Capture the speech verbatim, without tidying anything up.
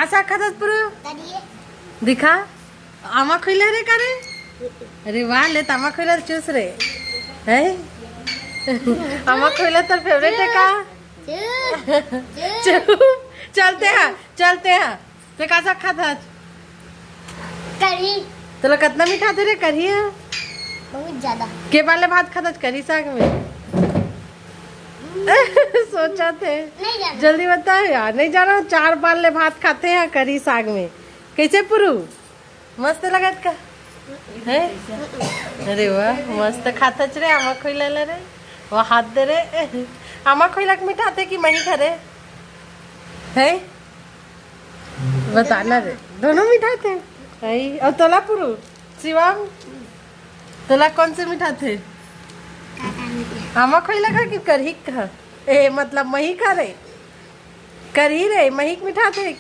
का साग खाथस पुरू? करिए। दिखा, आमा खोइला रे का रे? अरे वाह, ले त आमा खोइला चूस रे। हैं? आमा खोइला तोर फेवरेट हे का? चुप। चुप। चलते हैं, चलते हैं। ते का साग खाथस? कढ़ी। तोला कतना मिठाथे रे कढ़ी ह? बहुत ज्यादा। के बार ले भात खाथस कढ़ी साग में? सोचथे। नहीं जाना। जल्दी बता यार, नहीं जाना। चार बार ले भात खाथे हैं कढ़ी साग में। कैसे पुरू? मस्त लगत का? हैं? अरे वाह, मस्त खाथस रे, आमा खोइला ला रे। वो हाथ दे रे। आमा खोइला के मिठाथे कि मही खा रे? हैं? बताना रे, दोनों मिठाथे। हैं? अउ तोला पुरू, शिवम, तोला कौन से मिठाथे? आमा खोइला का कि कढ़ी का? ए, मतलब मही खा रे? कढ़ी रे, मही के मिठाथे।